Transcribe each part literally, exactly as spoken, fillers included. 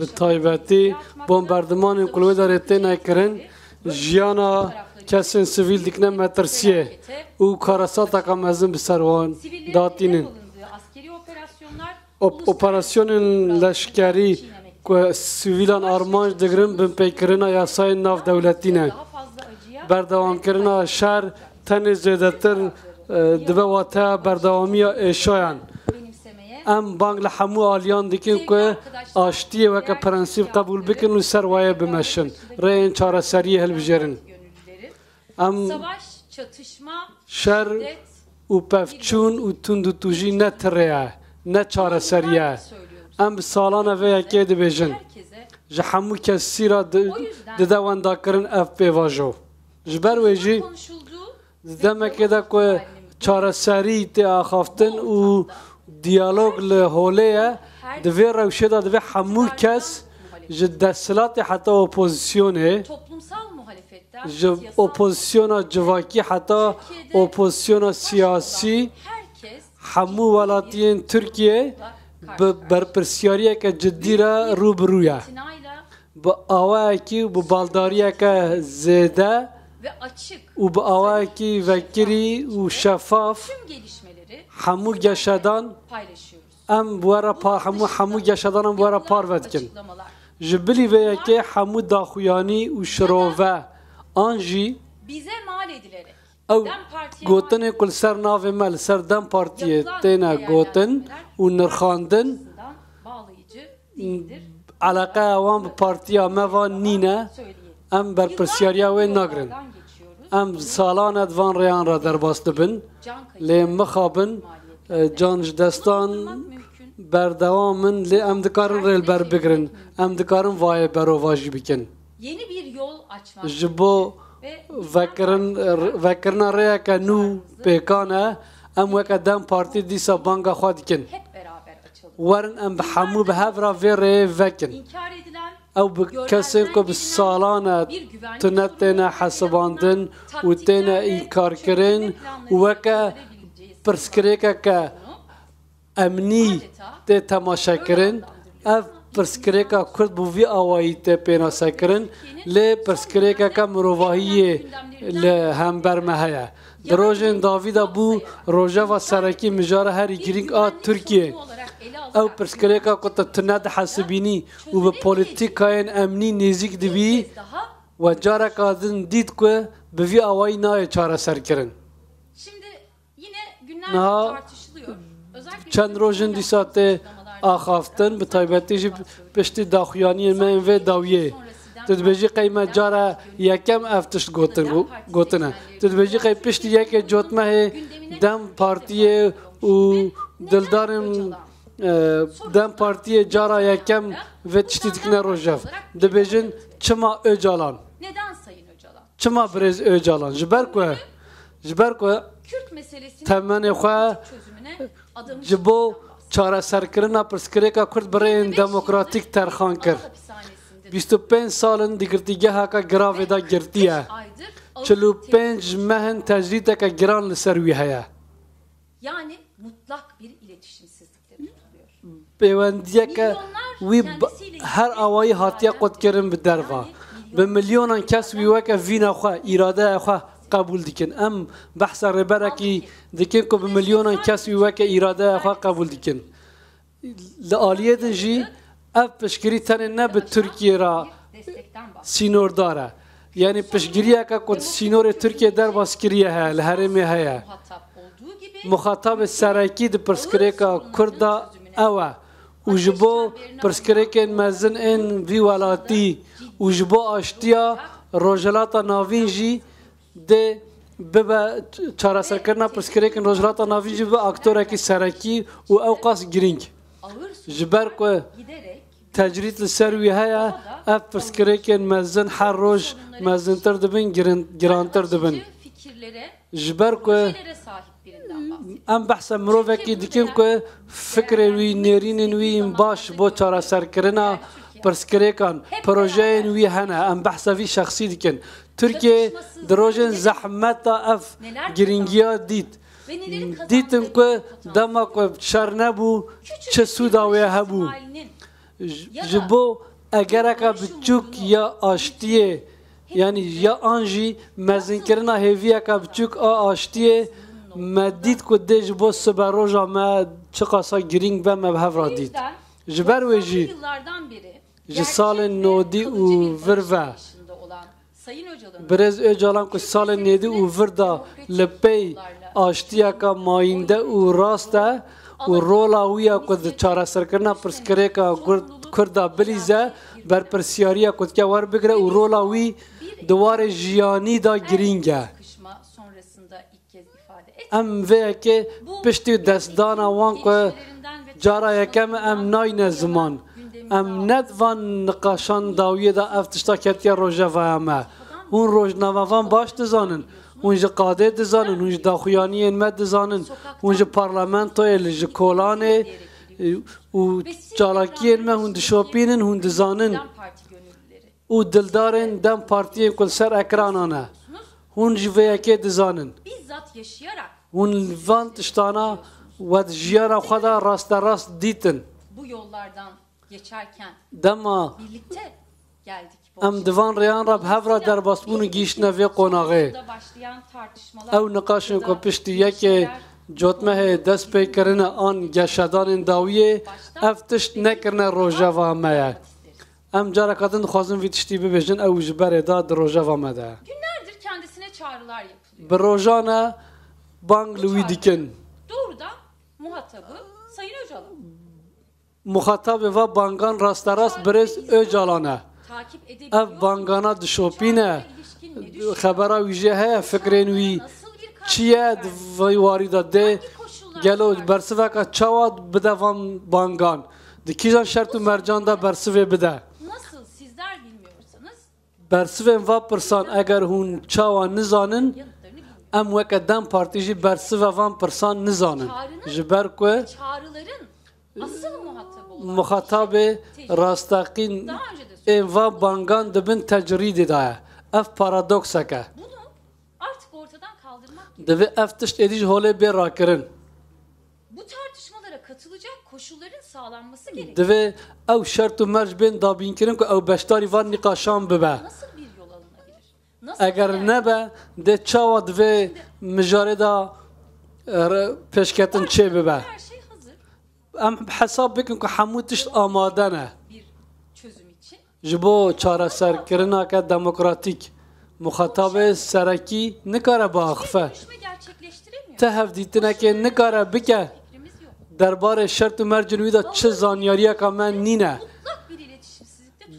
Bi taybetî bombardimanên ku li wê derê têne kirin, jiyana kesên sivîl dikine metirsiyê û karesateka mezin bi ser wan datînin. Op- operasyonên leşkerî ku sivîlan armanc digirin, binpêkirina yasayên navdewletî ne. Berdewamkirina şer tenê zêdetir, e, dibe wateya berdewamiya êşayan. Em bang li hemû aliyan dikin ku aştiyê weke prensîp qebûl bikin û ser wayê bimeşin. Rêyên çareseriyê hilbijêrin. Em şer û pevçûn û tundûtûjî ne tirê ye, ne çareserî ye. Em bi salan e vê yekê dibêjin. Ji hemû kesî re di-, dide wendakirin ev pêvajo. Ji ber wê jî, di demekê de ku çareserî tê axaftin û diyalog li holê ye, di vê rewşê de divê hemû kes, ji desthilatê heta opozisyonê, ji opozisyona civakî heta opozisyona siyasî, hemû welatiyên Tirkiyê bi berpirsiyariyeke cidî re rû bi rû ye. Bi awayekî û bi baldariyeke zêde û bi awayekî vekirî û şefaf hemû geşedan em bi we re pa-, hemû, hemû geşedan em bi we re parve dikin. Ji bilî vê yekê hemû daxuyanî û şirove an jî ew gotinên ku li ser navê me, li ser DEM Partiyê têne gotin û nirxandin, eleqeya wan bi partiya me ve nîne, em berpirsiyariya wê nagirin. Em salan e di van rêyan re derbas dibin, lê mixabin, e, can ji destan berdewam in, lê em dikarin rê li ber bigirin, em dikarin vayê berovajî bikin. Ji bo vekirin, vekirina rêyeke nû pêkan e, em weke DEM Partî dîsa banga xwe dikin. Werin em bi hemû bi hev re vê rêyê vekin. Ew bi kesên ku bi salan e tune têne hesibandin û têne înkarkirin û weke pirsgirêkeke emnî tê temaşekirin. Ev pirsgirêka Kurd bi vî awayî tê pênasekirin, lê pirsgirêkeke mirovahiyê li hember me heye. Di rojên dawî de bû rojeva serekî, mijara herî girîng a Tirkiyê. Ew pirsgirêka ku tu tune dihesibînî û bi polîtîkayên emnî nêzîk dibî, we careka din dît ku bi vî awayî nayê çareserkirin. Niha çend roj in dîsa tê axaftin, bi taybetî jî piştî daxuyaniyên me yên vê dawiyê. Tu dibêjî qey me cara yekem ev tişt gotin, gotine. Tu dibêjî qey piştî yekê cotmehê DEM Partiyê û dildarên, e, DEM Partiyê cara yekem vê tiştî dikine rojev. Dibêjin çima Ocalan? Çima birêz Ocalan? Ji ber ku, ji ber ku temenê xwe ji bo çareserkirina pirsgirêka Kurd bi rêyên demokratîk terxan kir. Bîst û pênc sal in di girtîgeheke giravê de girtiye. Çil û pênc meh in tecrîdeke giran li ser wî heye. Yani mutlak bir iletişimsizlikte tutuluyor. Pêwendiyeke wî bi her awayî hatiye qutkirin bi derva. Bi milyonan kes wî weke vîna xwe, îradeya xwe qebûl dikin. Em behsa rêberekî dikin ku bi milyonan kes wî weke îradeya xwe qebûl dikin. Li aliyê din jî ev piştgirî tenê ne bi Tirkiyê re sînordar e. Yanî piştgiriyeke ku di sînorê Tirkiyê derbas kiriye heye, li herêmê heye. Muxatabê serekî di pirsgirêka Kurd de ew e û ji bo pirsgirêkên mezin ên vî welatî û ji bo aştiya Rojhilata Navîn jî dê bibe, çareserkirina pirsgirêkên Rojhilata Navîn jî bibe aktorekî serekî û ewqas girîng. Ji ber ku tecrîd li ser wî heye, ev pirsgirêkên mezin her roj mezintir dibin, girin-, girantir dibin. Ji ber ku em behsa mirovekî dikin ku fikrê wî, nêrînên wî yên baş bo çareserkirina pirsgirêkan, projeyên wî hene, em behsa vî şexsî dikin. Tirkiye di rojên zehmet de ev girîngiya dît. Dîtin ku dema ku şer nebû, çi sûda wê hebû. Ji bo egereke biçûk ya aştiyê, yanî ya an jî mezinkirina hêviyeke biçûk a aştiyê, me dît ku dê ji bo siberoja me çiqasa girîng be, me bi hev re dît. Ji ber wê jî ji salên nodî û vir ve Birêz Ocalan ku salên nêdî û vir de li pey aştiyeke mayînde û rast e û rola wî ya ku di çareserkirina pirsgirêka Kurd, Kurd de bilîze, berpirsiyariya ku dike werbigire û rola wî di warê jiyanî de girîng e. Em vê yekê piştî destdana wan ku cara yekem em nayne ziman. Em ne di van niqaşan dawiyê de ev tişta ketiye rojevaya me. Hûn rojnamevan baş dizanin. Hûn ji qadê dizanin, hûn ji daxuyaniyên me dizanin, hûn ji parlamentoyê, li ji kolanê, e, û çalakiyên me hûn dişopînin, hûn dizanin. Û dildarên DEM Partiyên ku li ser ekranan e. Hûn ji vê yekê dizanin. Hûn li van tiştana we di jiyana xwe de rasterast dîtin. Dema em di van rêyan re bi hev re derbas bûn û gihîştine vê qonaxê. Ew niqaşên ku piştî yekê cotmehê dest pê kirine an geşedanên dawiyê, ev tişt nekirine rojeva me ye. Em careka din dixwazin vî tiştî bibêjin, ew ji berê de di rojeva me de ye. Günlerdir kendisine çağrılar yapılıyor. Bi rojan e bang li wî dikin. Doğrudan muhatabı Sayın Öcalan. Muxatabê va bangan rasterast birêz Ocalan e. Ev bangana dişopîne, xebera wî jê heye, fikrên wî çi ye di vî warî de dê, gelo bersiveka çawa bide van bangan? Di kîjan şert û mercan de bersivê bide? Bersivên va pirsan eger hûn çawa nizanin, em weke DEM Partî jî bersiva van pirsan nizanin. Ji ber ku muxatabê rasteqîn ên va bangan di bin tecrîdê de ye. Ev paradoksek e. Divê ev tişt êdî ji holê bê rakirin. Bu tartışmalara katılacak koşulların sağlanması gerekiyor. Divê ew şert û merc bên dabînkirin ku ew beşdarî van nîqaşan bibe. Nasıl bir yol alınabilir? Nasıl Eger ilerlenir? nebe, dê çawa divê mijarê de, e, re-, pêşketin çê bibe? Her şey hazır. Em hesab bikin ku hemû tişt amade ne. Bir çözüm için Ji bo çareserkirineke demokratîk, muxatabê serekî nikare biaxife. Ti hevdîtinekê nikare bike derbarê şert û mercên wî de çi zanyariyeka me nîne.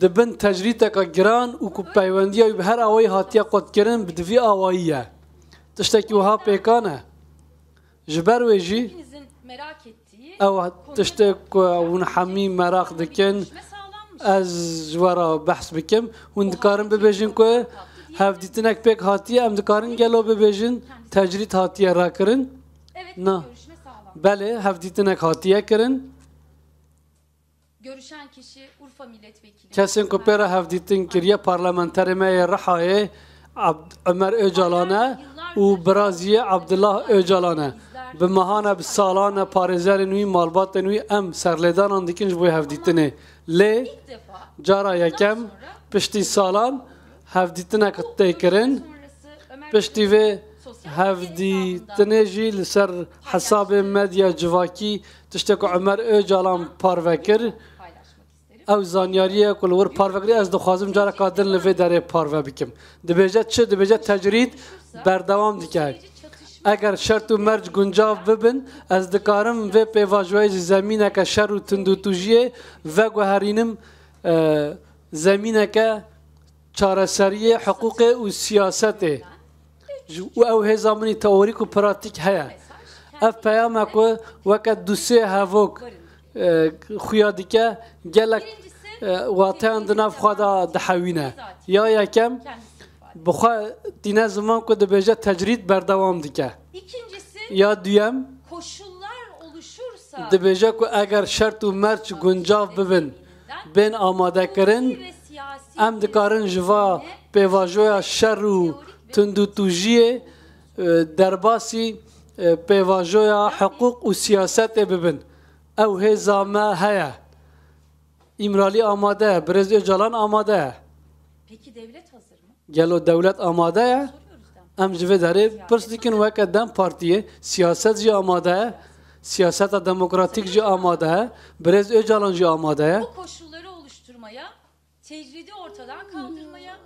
Di bin tecrîdeka giran û ku peywendiya wî bi her awayî hatiye qutkirin, bi divî awayî ye. Tiştekî wiha pêkan e. Ji ber wê jî Ew tiştê ku hûn hemî meraq dikin, ez ji we re behs bikim. Hûn dikarin bibêjin ku hevdîtinek pêk hatiye, em dikarin gelo bibêjin tecrîd hatiye rakirin? Na. Belê, hevdîtinek hatiye kirin. Kesên ku pê re hevdîtin kiriye parlamenterê me yê Rihayê, Ab-, Omer Ocalan e û biraziyê Abdullah Ocalan e. Bi mehan e, bi salan e, parêzerên wî, malbatên wî em serlêdanan dikin ji bo hevdîtinê. Lê cara yekem piştî salan hevdîtinek tê kirin. Piştî vê hevdîtinê jî li ser hesabê medya civakî tiştê ku Omer Ocalan parve kir, ew zanyariyê ku li wir parve kir, ez dixwazim careka din li vê derê parve bikim. Dibêje çi? Dibêje tecrîd berdewam dike. Eger şert û merc guncav bibin, ez dikarim vê pêvajoyê ji zemîneke şer û tundûtûjiyê veguherînim, e, zemîneke çareseriyê, hiqûqê û siyasetê. Ji, û ew hêza min î teorîk û pratîk heye. Ev peyam e ku weke du sê hevok, e, xuya dike, gelek, e, wateyan di nav xwe de dihewîne. Ya yekem, bi xwe tîne ziman ku dibêje tecrîd berdewam dike. Ya duyem, dibêje ku eger şert û merc guncav bibin, bên amadekirin, em dikarin ji va pêvajoya şer û tundûtûjiyê, e, derbasî, e, pêvajoya hiqûq û siyasetê bibin. Ew hêza me heye. Îmralî amade ye, Birêz Ocalan amade ye. Peki devlet hazır mı? Gelo dewlet amade ye? Soruyoruz DEM Em ji vê derê pirs dikin weke DEM Partiyê, siyaset jî amade ye, siyaseta demokratîk jî amade ye, Birêz Ocalan jî amade ye. Bu koşulları oluşturmaya, tecridi ortadan kaldırmaya,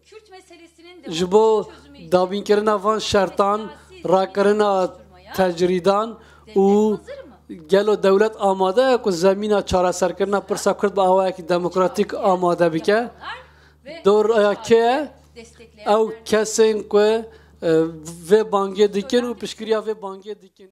Kürt meselesinin Ji bo demokratik çözümü için dabînkirina van şertan, siyasi zemin rakirina oluşturmaya tecridan devlet û hazır mı? gelo dewlet amade ye ku zemîna çareserkirina pirsa Kurd bi awayekî demokratîk amade bike? Ve Dor aya kê ye? destekleyen Ew kesên ku e, vê bangê dikin û piştgiriya vê bangê dikin.